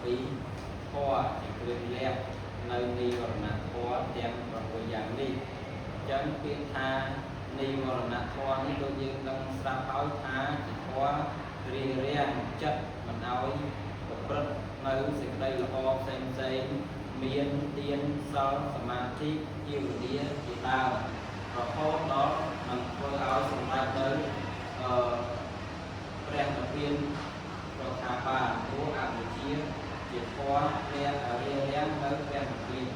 ពីធម៌ជាគ្រឿងលះនៅនិវរណធម៌ទាំង6យ៉ាងនេះអញ្ចឹងពាក្យថានិវរណធម៌នេះដូចយើងដឹងស្រាប់ហើយថាជាធម៌រារាំងចិត្តមិនឲ្យប្រព្រឹត្តនៅសេចក្តីល្អផ្សេងផ្សេងៗមានទានសីលសមាធិជាវិទ្យាជាដើមរហូតដល់នឹងធ្វើឲ្យសម្រេចទៅអឺព្រះនិព្វានរដ្ឋាបាលព្រោះអវិជ្ជាជាធម៌រារារាំងនៅព្រះនិព្វានអ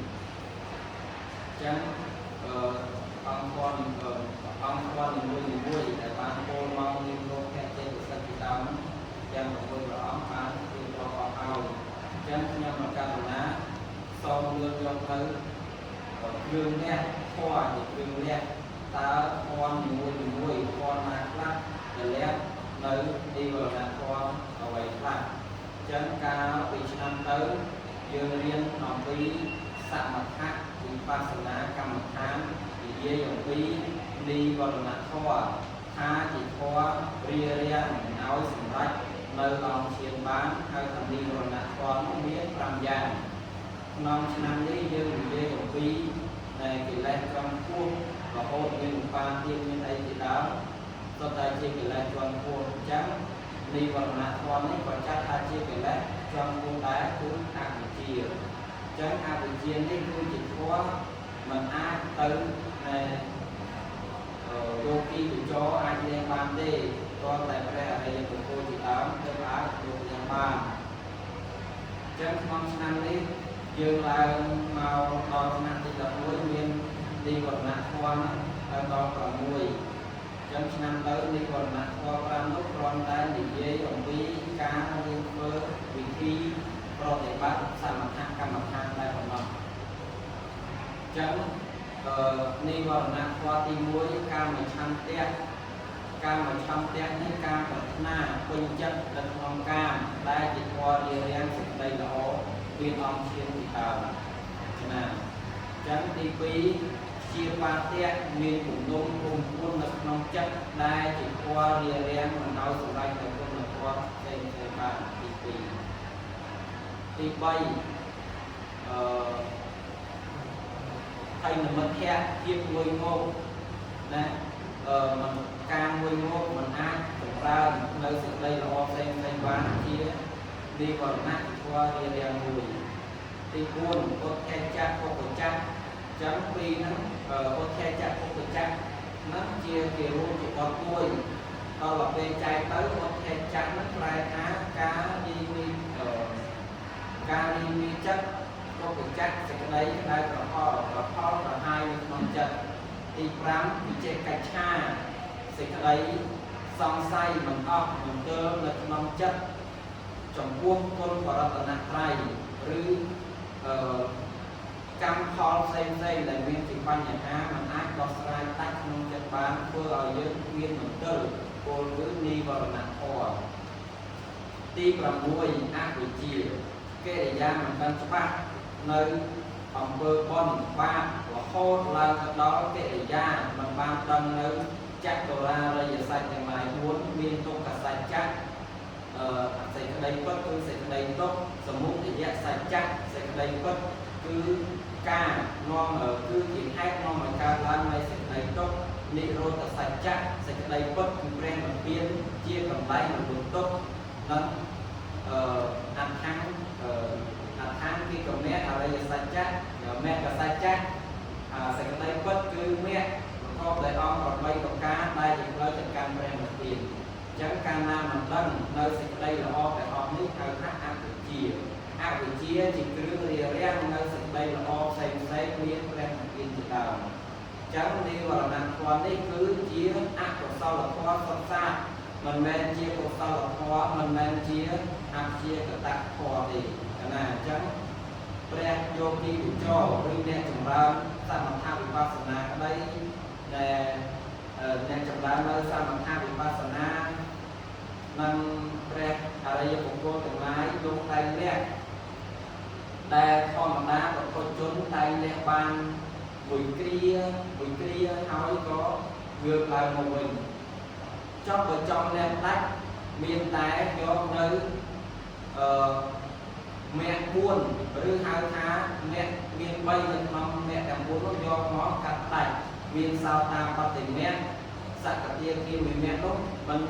ញ្ចឹងអឺអង្គធម៌អង្គធម៌នីមួយៗដែលបានពោលមកមានលោកភៈចេតសិកជាដើមទាំង6ព្រះអង្គបានរៀបរាប់អស់ហើយអញ្ចឹងខ្ញុំមកករណាសូមលើកយកទៅគ្រឿងលះធម៌ជាគ្រឿងលះតើធម៌នីមួយៗធម៌ណាខ្លះដែលលះនៅនិវរណធម៌អ្វីខ្លះអញ្ចឹងកាលពីឆ្នាំទៅយើងរៀនអំពីសមថៈវិបស្សនាកម្មដ្ឋាននិយាយអំពីនិវរណធម៌ថាជាធម៌រារាំងមិនឲ្យសម្រេចនៅអង្គឈានបានហៅថានិវរណធម៌នោះមាន5យ៉ាងក្នុងឆ្នាំនេះយើងនិយាយអំពីនៃកិលេសជាន់ខ្ពស់រហូតមានឧបាទានមានអីជាដើមសុទ្ធតែជាកិលេសជាន់ខ្ពស់អញ្ចឹងនិវរណធម៌នេះក៏ចាត់ថាជាកិលេសជាន់ខ្ពស់ដែរគឺអវិជ្ជាអញ្ចឹងអវិជ្ជានេះគឺជាធម៌មិនអាចទៅនៃយោគីវិចរអាចលះបានទេទាល់តែព្រះអរិយបុគ្គលជាដើមទើបអាចយកលះបានអញ្ចឹងក្នុងឆ្នាំនេះយើងឡើងមកដល់ឆ្នាំទី11មាននិវរណធម៌ហ្នឹងដល់6អញ្ចឹងឆ្នាំទៅនិវរណធម៌5នោះគ្រាន់តែនិយាយអំពីការរៀនធ្វើវិធីប្រតិបត្តិសមថកម្មដ្ឋានតែប៉ុណ្ណោះអញ្ចឹងអឺនិវរណធម៌ទី1កាមឆន្ទៈកាមឆន្ទៈនេះការប្រាថ្នាពេញចិត្តនៅក្នុងកាមដែលជាធម៌រារាំងសេចក្តីល្អមានអង្គឈានពីដើមណាអញ្ចឹងទី2ជាបាតៈមានគំនុំគុំគុណនៅក្នុងចិត្តដែលជាធម៌រារាំងមិនឲ្យសម្រេចនៅគុណធម៌ផ្សេងផ្សេងបានទី2ទី3អឺហើយនិមិត្តៈភាពមួយងោកណាអឺមិនការមួយងោកមិនអាចចម្រើននៅសេចក្តីល្អផ្សេងផ្សេងបានជានិវរណៈធម៌រារាំងមួយទី4ឧទ្ធាចៈកុកចៈចឹងពីរហ្នឹងឧទ្ធាចៈកុកចៈហ្នឹងជាគេរួមជាបទមួយដល់ទៅពេលចែកទៅឧទ្ធាចៈហ្នឹងប្រែថាការរីមីការរីមីចិត្តកុកចៈសេចក្តីក្តៅក្រហល់ក្រហល់ក្រហាយនៅក្នុងចិត្តទី5វិចេកិច្ឆាសេចក្តីសង្ស័យមិនអស់មន្ទិលនៅក្នុងចិត្តចំពោះគុណបរតនត្រ័យឬអឺកម្មផលផ្សេងផ្សេងដែលមានជាបញ្ហាមិនអាចដោះស្រាយដាច់ក្នុងចិត្តបានធ្វើឲ្យយើងមានមន្ទិលពលគឺនិវរណធម៌ទី6អវិជ្ជាកិរិយាមិនដឹងច្បាស់នៅអំពើបុណ្យបាបរហូតឡើងទៅដល់កិរិយាមិនបានដឹងនៅចតុរារិយសច្ចទាំងឡាយ4មានទុក្ខសច្ចៈអឺសេចក្តីពិតគឺសេចក្តីទុក្ខសមុទយសច្ចៈសេចក្តីពិតគឺការនាំគឺជាហេតុនាំឲ្យកើតឡើងនៃសេចក្តីទុក្ខនិរោធសច្ចៈសេចក្តីពិតគឺព្រះនិព្វានជាកន្លែងរំលត់ទុក្ខនិងអឺអដ្ឋាំងអឺអដ្ឋាំងគឺកមៈអរិយសច្ចៈមគ្គសច្ចៈសេចក្តីពិតគឺមគ្គប្រកបដោយអង្គ8ប្រការដែលជាផ្លូវទៅកាន់ព្រះនិព្វានអញ្ចឹងកាលណាមិនដឹងនៅសេចក្តីល្អទាំងអស់នេះហៅថាអវិជ្ជាអវិជ្ជាជាគ្រឿងរារាំងនៅសេចក្តីល្អផ្សេងផ្សេងមានព្រះនិព្វានជាដើមអញ្ចឹងនិវរណធម៌នេះគឺជាអកុសលធម៌សុទ្ធសាធមិនមែនជាកុសលធម៌មិនមែនជាអព្យាកតធម៌ទេណាអញ្ចឹងព្រះយោគីវិចរឬអ្នកចម្រើនសមថវិបស្សនាក្តីដែលអ្នកចម្រើននៅសមថវិបស្សនានិងព្រះអរិយបុគ្គលទាំងឡាយលោកតែងលះដែលធម្មតាបុគ្គលជនតែងលះបានមួយគ្រាមួយគ្រាហើយក៏ងើបឡើងមកវិញចង់បើចង់លះដាច់មានតែយកនៅអឺ មគ្គ4ឬហៅថាមគ្គមាន3នៅក្នុងមគ្គទាំង4នោះយកមកកាត់ផ្ដាច់មានសោតាបតិមគ្គសកតាគាមីមគ្គនោះមិន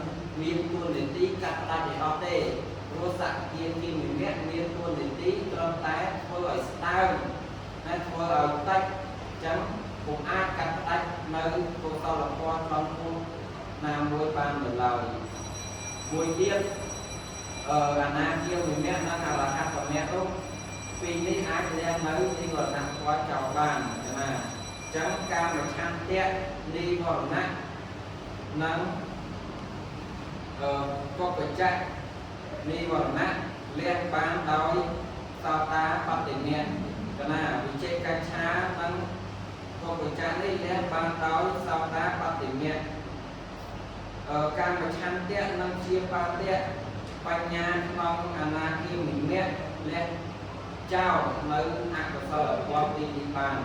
មានតួនាទីកាត់ផ្ដាច់ឲ្យអស់ទេព្រោះសកតាគាមីមគ្គមានតួនាទីត្រឹមតែធ្វើឲ្យស្ដើងនិងធ្វើឲ្យតិចអញ្ចឹងពុំអាចកាត់ផ្ដាច់នៅកុសលធម៌ក្នុងភពណាមួយបាននៅឡើយមួយទៀតអនាគាមីមគ្គនិងអរហត្តមគ្គនោះពីរនេះអាចលះនៅនិវរណៈធម៌ចោលបានណាអញ្ចឹងកាមឆន្ទៈនិវរណៈនិងកុបច្ចៈនិវរណៈលះបានដោយសោតាបតិមគ្គកណាវិជកិច្ឆានិងកុបច្ចៈនេះលះបានដោយសោតាបតិមគ្គកាមឆន្ទៈនិងជាបាតៈបញ្ញាក្នុងអនាគាមីមគ្គលះចោលនៅអកុសលធម៌ទីនេះបាន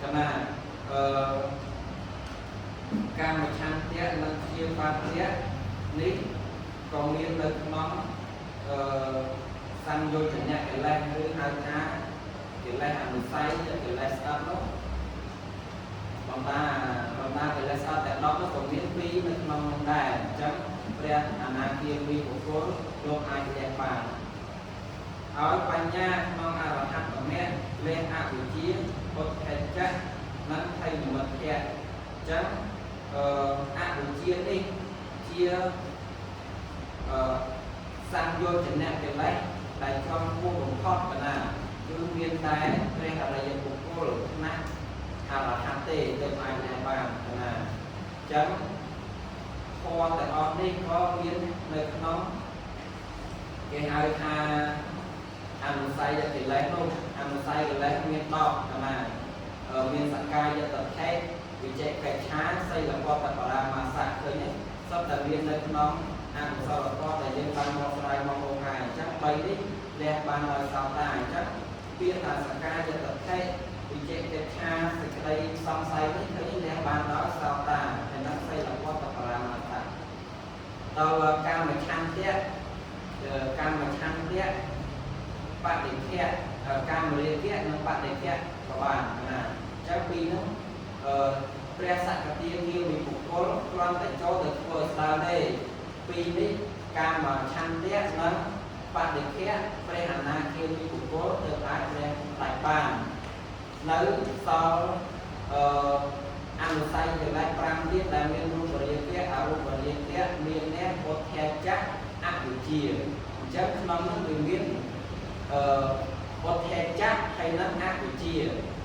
កណាអឺកាមឆន្ទៈនិងជាបាតៈនេះក៏មាននៅក្នុងអឺសង្យោជនៈកិលេសឬហៅថាកិលេសអនុស័យកិលេសស្អិតនោះបណ្ដាបណ្ដាកិលេសស្អិតតែ10នោះក៏មាន2នៅក្នុងនោះដែរអញ្ចឹងព្រះអនាគាមីបុគ្គលលោកអាចលះបានហើយបញ្ញាក្នុងអរហត្តមគ្គលះអវិជ្ជាពុទ្ធិច្ចៈនិងថៃនិមិត្តៈអញ្ចឹងអវិជ្ជានេះជាអឺសង្យោជនៈកិលេសដែលចំពោះបំផុតកណាគឺមានតែព្រះអរិយបុគ្គលថ្នាក់អរហន្តទេទើបអាចលះបានកណាអញ្ចឹងធម៌ទាំងអស់នេះក៏មាននៅក្នុងគេហៅថាអនុស័យកិលេសនោះអនុស័យកិលេសមាន10កណាមានសកាយតថេវិជកិច្ឆាសីលពតបរាមាសៈឃើញទេសុទ្ធតែមាននៅក្នុងអកុសលធម៌ដែលយើងបានមកស្រាយមកអូហាអញ្ចឹង3នេះលះបានដោយសោតាអញ្ចឹងពាក្យថាសកាយតថេវិជកិច្ឆាសេចក្តីសង្ស័យនេះឃើញលះបានដោយសោតាហើយនឹងសីលពតបរាមាសៈដល់កាមឆន្ទៈកាមឆន្ទៈបដិភៈកាមរាគៈនិងបដិភៈក៏បានណាអញ្ចឹងពីរនោះអឺព្រះសកតាគាមីបុគ្គលគ្រាន់តែចូលទៅធ្វើស្ដើងទេពីរនេះកាមឆន្ទៈនិងបដិភៈព្រះអនាគាមីបុគ្គលទៅអាចព្រះដាច់បាននៅសល់អឺអនុស័យកិលេស5ទៀតដែលមានរូបរាគៈអរូបរាគៈមានអ្នកពុទ្ធចៈអវិជ្ជាអញ្ចឹងក្នុងនោះវាមានអឺពុទ្ធចៈហើយនិងអវិជ្ជា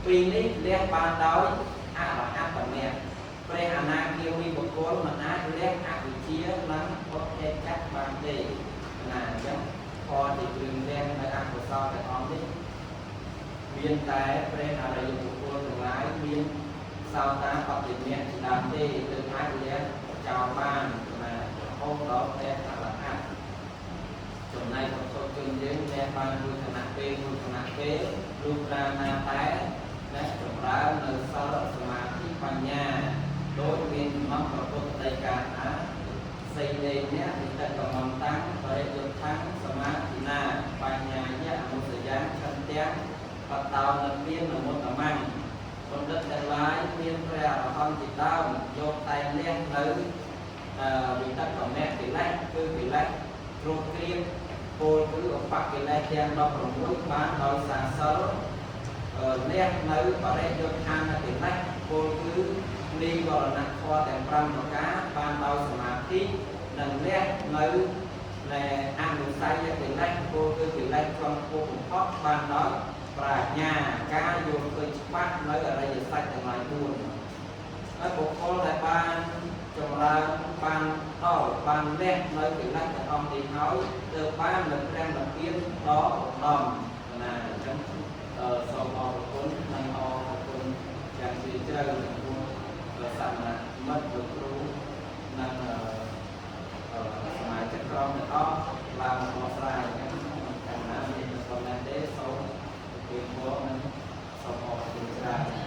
ពីរនេះលះបានដោយអរហត្តមគ្គព្រះអនាគាមីបុគ្គលមិនអាចលះអវិជ្ជានិងពុទ្ធចៈបានទេណាអញ្ចឹងខជាគ្រឿងលះនៅអកុសលទាំងអស់នេះមានតែព្រះអរិយបុគ្គលទាំងឡាយមានសោតាបតិមគ្គជាដើមទេទើបអាចលះចោលបានណារហូតដល់ព្រះអរហន្តចំណែកបុគ្គលជនយើងលះបានមួយខណៈពេលមួយខណៈពេលរូបរាណាតែណាចម្រើននៅសិលសមាធិបញ្ញាដោយមានក្នុងព្រះពុទ្ធដីកាថាសីលេនៈវិតកមន្តੰបរិយុទ្ធੰសមាធិនាបញ្ញាយៈអនុសយ៉ាងឆន្ទៈបតោនិព្វានមុត្តមੰបណ្ឌិតទាំងឡាយមានព្រះអរហន្តជាដើមយកតែលះនៅវិតកមៈកិលេសគឺកិលេសទ្រង់គ្រាបពោលគឺឧបកិលេសទាំង16បានដោយសារសិលលះនៅបរិយុទ្ធានកិលេសពោលគឺនិវរណធម៌ទាំង5ប្រការបានដោយសមាធិនិងលះនៅនៃអនុស័យកិលេសពោលគឺកិលេសជាន់ខ្ពស់បំផុតបានដោយប្រាជ្ញាការយល់ឃើញច្បាស់នៅអរិយសច្ចទាំងឡាយ4ហើយបុគ្គលដែលបានចម្រើនបានដល់បានលះនៅកិលេសទាំងអស់នេះហើយទើបបាននៅព្រះនិព្វានដ៏ឧត្តមណាអញ្ចឹងសូមអរគុណនិងអរគុណយ៉ាងជ្រាលជ្រៅចំពោះសមណមិត្តលោកគ្រូនិងសមាជិកក្រុមទាំងអស់ឡើងមកបកស្រាយអញ្ចឹងកាលណាមានប៉ុណ្ណេះទេសូមជម្រាបនិងសូមអរគុណច្រើន។